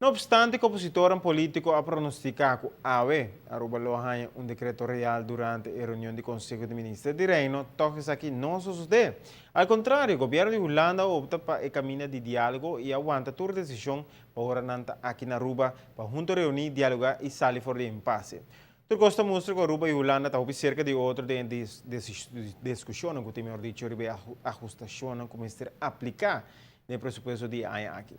No obstante cu opositornan politico a pronostica cu awe Aruba lo haya un decreto real durante e reunion di Conseho di Minister di Reino, toch esaki no a sosode. Al contrario, gobierno di Hulanda a opta pa e camina di dialogo y a wanta tur decision pa ora nan ta aki na Aruba pa hunto reuni, dialoga y sali for di impasse. Tur cos ta mustra cu Aruba y Hulanda ta hopi cerca di otro den e discusionnan cu tin, mihor dicho, riba e ahustacionnan cu mester aplica den e presupuesto di e aña aki.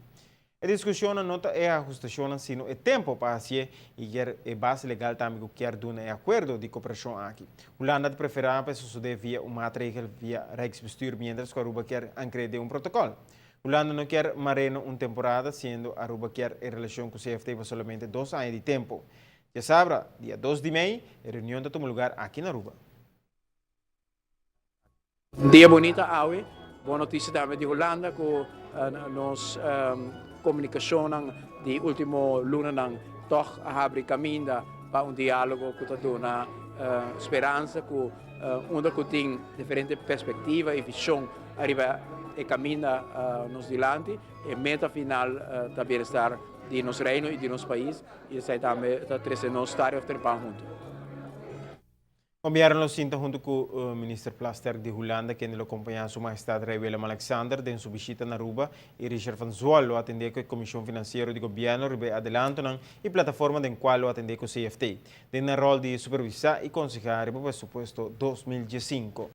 E diskushonnan no ta e ahustashonnan sino e tempo pa hasié i kier e base legal tambe ku kier duna e akuerdo di koperashon aki. Hulanda ta preferá pa e sosodé via un maatregel via Rijksbestuur miéntras ku Aruba kier ankr'é den un protokòl. Hulanda no kier mar'é na un temporada siendo Aruba kier e relashon ku CFT pa solamente dos aña di tempo. Djasabra, dia 2 di mei, e reunion ta tuma lugar aki na Aruba. Un dia bunita awe, bon noticia tambe di Hulanda cu nos comunicacionnan di ultimo lunanan toch a habri caminda pa un dialogo cu ta duna speransa cu unda cu tin diferente perspectiva y vision ariba e caminda nos dilanti, e meta final ta bienestar di nos reino y di nos pais y esey tambe ta trece nos tarde of trempan hunto. Gobierno lo sinta hunto cu Minister Plasterk di Hulanda kende lo acompaña Su Majestad Rey Willem Alexander den su bishita na Aruba y Richard van Zwol lo atende cu e Comision Financiero di Gobierno riba e adelantonan y plataforma den cual lo atende cu CFT den nan rol di supervisa y conseha riba presupuesto 2015.